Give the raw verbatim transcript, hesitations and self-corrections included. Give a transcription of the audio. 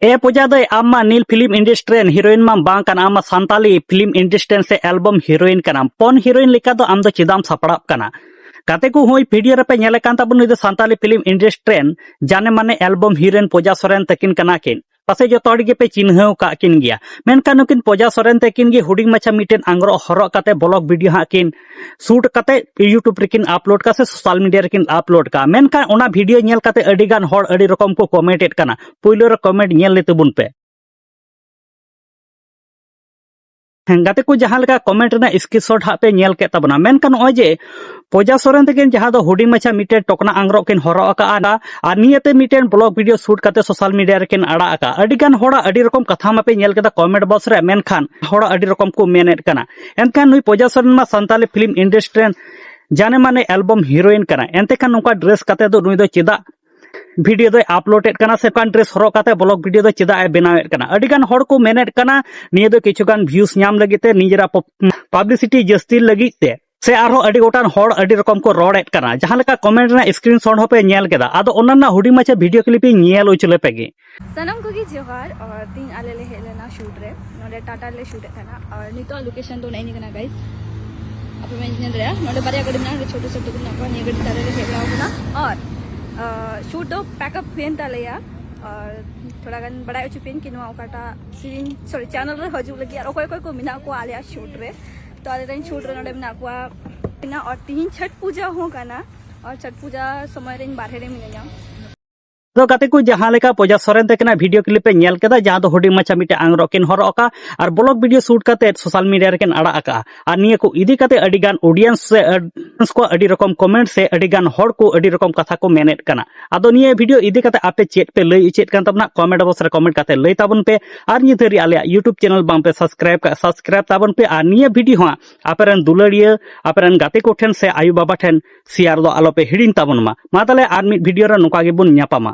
ᱮ ᱯᱚᱡᱟ ᱫᱟᱹᱭ, ᱟᱢ ᱢᱟ ᱱᱤᱞ ᱯᱷᱤᱞᱢ ᱤᱱᱰᱟᱥᱴᱨᱤ ᱨᱮᱱ ᱦᱤᱨᱳᱭᱤᱱ ᱢᱟᱢ ᱵᱟᱝ ᱠᱟᱱᱟ, ᱟᱢ ᱢᱟ ᱥᱟᱱᱛᱟᱞᱤ ᱯᱷᱤᱞᱢ ᱤᱱᱰᱟᱥᱴᱨᱤ ᱨᱮᱱ ᱥᱮ ᱮᱞᱵᱟᱢ ᱦᱤᱨᱳᱭᱤᱱ ᱠᱟᱱᱟᱢ᱾ ᱯᱚᱱ ᱦᱤᱨᱳᱭᱤᱱ ᱞᱮᱠᱟ ᱫᱚ ᱟᱢ ᱫᱚ ᱪᱮᱫᱟᱜ ᱮᱢ ᱥᱟᱯᱲᱟᱜ ᱠᱟᱱᱟ? ᱜᱟᱛᱮ ᱠᱚ, ᱦᱳᱭ, ᱵᱷᱤᱰᱤᱭᱳ ᱨᱮᱯᱮ ᱧᱮᱞᱮ ᱠᱟᱱ ᱛᱟᱵᱚᱱ, ᱱᱩᱭ ᱫᱚ ᱥᱟᱱᱛᱟᱞᱤ ᱯᱷᱤᱞᱢ ᱤᱱᱰᱟᱥᱴᱨᱤ ᱨᱮᱱ ᱡᱟᱱᱮ ᱢᱟᱱᱮ ᱮᱞᱵᱟᱢ ᱦᱤᱨᱳᱭᱤᱱ ᱯᱚᱡᱟ ᱥᱚᱨᱮᱱ ᱛᱟᱹᱠᱤᱱ ᱠᱟᱱᱟ ᱠᱤᱱ᱾ ᱯᱟᱥᱮᱡ ᱡᱚᱛᱚ ᱦᱚᱲ ᱜᱮᱯᱮ ᱪᱤᱱᱦᱟᱹᱣ ᱟᱠᱟᱫ ᱠᱤᱱ ᱜᱮᱭᱟ, ᱢᱮᱱᱠᱷᱟᱱ ᱱᱩᱠᱤᱱ ᱯᱚᱡᱟ ᱥᱚᱨᱮᱱ ᱛᱟᱹᱠᱤᱱ ᱜᱮ ᱦᱩᱰᱤᱧ ᱢᱟᱪᱷᱟ ᱢᱤᱫᱴᱮᱱ ᱟᱝᱨᱚᱜ ᱦᱚᱨᱚᱜ ᱠᱟᱛᱮ ᱵᱞᱚᱜ ᱵᱷᱤᱰᱤᱭᱳ ᱦᱟᱸᱜ ᱠᱤᱱ ᱥᱩᱴ ᱠᱟᱛᱮ YouTube ᱨᱮᱠᱤᱱ ᱟᱯᱞᱳᱰ ᱠᱟᱜᱼᱟ ᱥᱮ ᱥᱳᱥᱟᱞ ᱢᱤᱰᱤᱭᱟ ᱨᱮᱠᱤᱱ ᱟᱯᱞᱳᱰ ᱠᱟᱜᱼᱟ᱾ ᱢᱮᱱᱠᱷᱟᱱ ᱚᱱᱟ ᱵᱷᱤᱰᱤᱭᱳ ᱧᱮᱞ ᱠᱟᱛᱮ ᱟᱹᱰᱤ ᱜᱟᱱ ᱦᱚᱲ ᱟᱹᱰᱤ ᱨᱚᱠᱚᱢ ᱠᱚ ᱠᱚᱢᱮᱱᱴ ᱮᱫ ᱠᱟᱱᱟ᱾ ᱯᱳᱭᱞᱳ ᱨᱮ ᱠᱚᱢᱮᱱᱴ ᱧᱮᱞ ᱞᱮ ᱛᱟᱵᱚᱱ ᱯᱮ᱾ ᱦᱮᱸ, ᱜᱟᱛᱮ ᱠᱚ, ᱡᱟᱦᱟᱸ ᱞᱮᱠᱟ ᱠᱚᱢᱮᱱᱴ ᱨᱮᱱᱟᱜ ᱥᱠᱨᱤᱱᱥᱚᱴ ᱦᱟᱸᱜ ᱯᱮ ᱧᱮᱞ ᱠᱮᱫ ᱛᱟᱵᱚᱱᱟ, ᱢᱮᱱᱠᱷᱟᱱ ᱱᱚᱜᱼᱚᱭ ᱡᱮ ᱯᱚᱡᱟ ᱥᱚᱨᱮᱱ ᱛᱟᱹᱠᱤᱱ ᱡᱟᱦᱟᱸ ᱫᱚ ᱦᱩᱰᱤᱧ ᱢᱟᱪᱷᱟ ᱢᱤᱫᱴᱮᱱ ᱴᱚᱠᱱᱟ ᱟᱝᱨᱚᱜ ᱠᱤᱱ ᱦᱚᱨᱚᱜ ᱟᱠᱟᱫᱼᱟ ᱟᱨ ᱱᱤᱭᱟᱹᱛᱮ ᱢᱤᱫᱴᱮᱱ ᱵᱞᱚᱜ ᱵᱷᱤᱰᱤᱭᱳ ᱥᱩᱴ ᱠᱟᱛᱮ ᱥᱳᱥᱟᱞ ᱢᱤᱰᱤᱭᱟ ᱨᱮᱠᱤᱱ ᱟᱲᱟᱜ ᱟᱠᱟᱫᱼᱟ᱾ ᱟᱹᱰᱤ ᱜᱟᱱ ᱦᱚᱲᱟᱜ ᱟᱹᱰᱤ ᱨᱚᱠᱚᱢ ᱠᱟᱛᱷᱟ ᱢᱟᱯᱮ ᱧᱮᱞ ᱠᱮᱫᱟ ᱠᱚᱢᱮᱱᱴ ᱵᱚᱠᱥ ᱨᱮ, ᱢᱮᱱᱠᱷᱟᱱ ᱦᱚᱲᱟᱜ ᱟᱹᱰᱤ ᱨᱚᱠᱚᱢ ᱠᱚ ᱢᱮᱱᱮᱫ ᱠᱟᱱᱟ᱾ ᱮᱱᱠᱷᱟᱱ ᱱᱩᱭ ᱯᱚᱡᱟ ᱥᱚᱨᱮᱱ ᱢᱟ ᱥᱟᱱᱛᱟᱞᱤ ᱯᱷᱤᱞᱢ ᱤᱱᱰᱟᱥᱴᱨᱤ ᱨᱮᱱ ᱡᱟᱱᱮ ᱢᱟᱱᱮ ᱮᱞᱵᱟᱢ ᱦᱤᱨᱳᱭᱤᱱ ᱠᱟᱱᱟ, ᱮᱱᱛᱮ ᱠᱷᱟᱱ ᱱᱚᱝᱠᱟ ᱰᱨᱮᱥ ᱠᱟᱛᱮ ᱫᱚ ᱱᱩᱭ ᱫᱚ ᱪᱮᱫᱟᱜ ᱵᱷᱤᱰᱤᱭᱳ ᱫᱚᱭ ᱟᱯᱞᱳᱰ ᱮᱫ ᱠᱟᱱᱟ ᱥᱮ ᱚᱱᱠᱟᱱ ᱰᱨᱮᱥ ᱦᱚᱨᱚᱜ ᱠᱟᱛᱮ ᱵᱞᱚᱜ ᱵᱷᱤᱰᱤᱭᱳ ᱫᱚ ᱪᱮᱫᱟᱜ ᱮ ᱵᱮᱱᱟᱣᱮᱫ ᱠᱟᱱᱟ? ᱟᱹᱰᱤ ᱜᱟᱱ ᱦᱚᱲ ᱠᱚ ᱢᱮᱱᱮᱫ ᱠᱟᱱᱟ ᱱᱤᱭᱟᱹ ᱫᱚ ᱠᱤᱪᱷᱩ ᱜᱟᱱ ᱵᱷᱤᱭᱩᱥ ᱧᱟᱢ ᱞᱟᱹᱜᱤᱫ ᱛᱮ, ᱱᱤᱡᱮᱨᱟᱜ ᱯᱟᱵᱽᱞᱤᱥᱤᱴᱤ ᱡᱟᱹᱥᱛᱤ ᱞᱟᱹᱜᱤᱫ ᱛᱮ, ᱥᱮ ᱟᱨᱦᱚᱸ ᱟᱹᱰᱤ ᱜᱚᱴᱟᱝ ᱦᱚᱲ ᱟᱹᱰᱤ ᱨᱚᱠᱚᱢ ᱠᱚ ᱨᱚᱲᱮᱫ ᱠᱟᱱᱟ᱾ ᱡᱟᱦᱟᱸ ᱞᱮᱠᱟ ᱠᱚᱢᱮᱱᱴ ᱨᱮᱱᱟᱜ ᱥᱠᱨᱤᱱᱥᱚᱴ ᱦᱚᱸᱯᱮ ᱧᱮᱞ ᱠᱮᱫᱟ, ᱟᱫᱚ ᱚᱱᱟ ᱨᱮᱱᱟᱜ ᱦᱩᱰᱤᱧ ᱢᱟᱪᱷᱟ ᱵᱷᱤᱰᱤᱭᱳ ᱠᱞᱤᱯ ᱤᱧ ᱧᱮᱞ ᱦᱚᱪᱚ ᱞᱮᱯᱮ ᱜᱮ᱾ ᱥᱟᱱᱟᱢ ᱠᱚᱜᱮ ᱡᱚᱦᱟᱨ᱾ ᱟᱨ ᱛᱤᱦᱤᱧ ᱟᱞᱮ ᱞᱮ ᱦᱮᱡ ᱞᱮᱱᱟ ᱥᱩᱴ ᱨᱮ, ᱱᱚᱰᱮ ᱴᱟᱴᱟ ᱨᱮᱞᱮ ᱥᱩᱴ ᱮᱫ ᱛᱟᱦᱮᱱᱟ᱾ ᱟᱨ ᱱᱤᱛᱚᱜ ᱞᱳᱠᱮᱥᱚᱱ ᱫᱚ ᱱᱮᱜᱼᱮ ᱱᱤᱭᱟᱹ ᱠᱟᱱᱟ ᱜᱟᱭᱤᱥ, ᱟᱯᱮ ᱯᱮ ᱧᱮᱞ ᱫᱟᱲᱮᱭᱟᱜᱼᱟ᱾ ᱱᱚᱰᱮ ᱵᱟᱨᱭᱟ ᱜᱟᱹᱰᱤ ᱢᱮᱱᱟᱜᱼᱟ, ᱱᱚᱰᱮ ᱪᱷᱳᱴᱳ ᱪᱷᱳᱴᱳ ᱜᱟᱹᱰᱤ ᱢᱮᱱᱟᱜ ᱠᱚᱣᱟ, ᱱᱤᱭᱟᱹ ᱜᱟᱹᱰᱤ ᱛᱟᱞᱮ ᱞᱮ ᱦᱮᱡ ᱵᱟᱲᱟ ᱟᱠᱟᱱᱟ᱾ ᱟᱨ ᱥᱩᱴ ᱫᱚ ᱯᱮᱠ ᱟᱯ ᱦᱩᱭᱮᱱ ᱛᱟᱞᱮᱭᱟ, ᱟᱨ ᱛᱷᱚᱲᱟ ᱜᱟᱱ ᱵᱟᱲᱟᱭ ᱦᱚᱪᱚ ᱯᱮᱭᱟᱹᱧ ᱠᱤ ᱱᱚᱣᱟ ᱚᱠᱟᱴᱟᱜ ᱥᱮᱨᱮᱧ, ᱥᱚᱨᱤ, ᱪᱮᱱᱮᱞ ᱨᱮ ᱦᱤᱡᱩᱜ ᱞᱟᱹᱜᱤᱫ ᱟᱨ ᱚᱠᱚᱭ ᱚᱠᱚᱭ ᱠᱚ ᱢᱮᱱᱟᱜ ᱠᱚᱣᱟ ᱟᱞᱮᱭᱟᱜ ᱥᱩᱴ ᱨᱮ᱾ ᱛᱚ ᱟᱞᱮ ᱨᱮᱱ ᱥᱩᱴ ᱨᱮ ᱱᱚᱰᱮ ᱢᱮᱱᱟᱜ ᱠᱚᱣᱟ, ᱟᱨ ᱛᱤᱦᱤᱧ ᱪᱷᱚᱴ ᱯᱩᱡᱟᱹ ᱦᱚᱸ ᱠᱟᱱᱟ, ᱟᱨ ᱪᱷᱚᱴ ᱯᱩᱡᱟᱹ ᱥᱚᱢᱚᱭ ᱨᱮᱧ ᱵᱟᱨᱦᱮ ᱨᱮ ᱢᱤᱱᱟᱹᱧᱟ᱾ ᱟᱫᱚ ᱜᱟᱛᱮ ᱠᱚ, ᱡᱟᱦᱟᱸ ᱞᱮᱠᱟ ᱯᱚᱡᱟ ᱥᱚᱨᱮᱱ ᱛᱟᱹᱠᱤᱱᱟᱜ ᱵᱷᱤᱰᱤᱭᱳ ᱠᱞᱤᱯ ᱯᱮ ᱧᱮᱞ ᱠᱮᱫᱟ, ᱡᱟᱦᱟᱸ ᱫᱚ ᱦᱩᱰᱤᱧ ᱢᱟᱪᱷᱟ ᱢᱤᱫᱴᱮᱱ ᱟᱝᱨᱚᱜ ᱠᱤᱱ ᱦᱚᱨᱚᱜ ᱟᱠᱟᱫᱼᱟ ᱟᱨ ᱵᱞᱚᱜ ᱵᱷᱤᱰᱤᱭᱳ ᱥᱩᱴ ᱠᱟᱛᱮ ᱥᱳᱥᱟᱞ ᱢᱤᱰᱤᱭᱟ ᱨᱮᱠᱤᱱ ᱟᱲᱟᱜ ᱟᱠᱟᱫᱼᱟ᱾ ᱟᱨ ᱱᱤᱭᱟᱹ ᱠᱚ ᱤᱫᱤ ᱠᱟᱛᱮ ᱟᱹᱰᱤ ᱜᱟᱱ ᱚᱰᱤᱭᱮᱱᱥ ᱥᱮ ᱟᱹᱰ-, ᱠᱚ ᱟᱹᱰᱤ ᱨᱚᱠᱚᱢ ᱠᱚᱢᱮᱱᱴ ᱥᱮ ᱟᱹᱰᱤ ᱜᱟᱱ ᱦᱚᱲ ᱠᱚ ᱟᱹᱰᱤ ᱨᱚᱠᱚᱢ ᱠᱟᱛᱷᱟ ᱠᱚ ᱢᱮᱱᱮᱫ ᱠᱟᱱᱟ᱾ ᱟᱫᱚ ᱱᱤᱭᱟᱹ ᱵᱷᱤᱰᱤᱭᱳ ᱤᱫᱤ ᱠᱟᱛᱮ ᱟᱯᱮ ᱪᱮᱫ ᱯᱮ ᱞᱟᱹᱭ ᱚᱪᱚᱭᱮᱫ ᱠᱟᱱ ᱛᱟᱵᱚᱱᱟ, ᱠᱚᱢᱮᱱᱴ ᱵᱚᱠᱥ ᱨᱮ ᱠᱚᱢᱮᱱᱴ ᱠᱟᱛᱮ ᱞᱟᱹᱭ ᱛᱟᱵᱚᱱ ᱯᱮ᱾ ᱟᱨ ᱱᱤᱛ ᱫᱷᱟᱹᱨᱤᱡ ᱟᱞᱮᱭᱟᱜ YouTube ᱪᱮᱱᱮᱞ ᱵᱟᱝ ᱯᱮ ᱥᱟᱵᱥᱠᱨᱟᱭᱤᱵ ᱠᱟᱜ, ᱥᱟᱵᱥᱠᱨᱟᱭᱤᱵ ᱛᱟᱵᱚᱱ ᱯᱮ᱾ ᱟᱨ ᱱᱤᱭᱟᱹ ᱵᱷᱤᱰᱤᱭᱳ ᱦᱚᱸ ᱟᱯᱮ ᱨᱮᱱ ᱫᱩᱞᱟᱹᱲᱤᱭᱟᱹ, ᱟᱯᱮ ᱨᱮᱱ ᱜᱟᱛᱮ ᱠᱚ ᱴᱷᱮᱱ ᱥᱮ ᱟᱭᱳ ᱵᱟᱵᱟ ᱴᱷᱮᱱ ᱥᱮᱭᱟᱨ ᱫᱚ ᱟᱞᱚ ᱯᱮ ᱦᱤᱲᱤᱧ ᱛᱟᱵᱚᱱ ᱢᱟ᱾ ᱢᱟ ᱛᱟᱦᱞᱮ ᱟᱨ ᱢᱤᱫ ᱵᱷᱤᱰᱤᱭᱳ ᱨᱮ ᱱᱚᱝᱠᱟ ᱜᱮᱵᱚᱱ ᱧᱟᱯᱟᱢᱟ᱾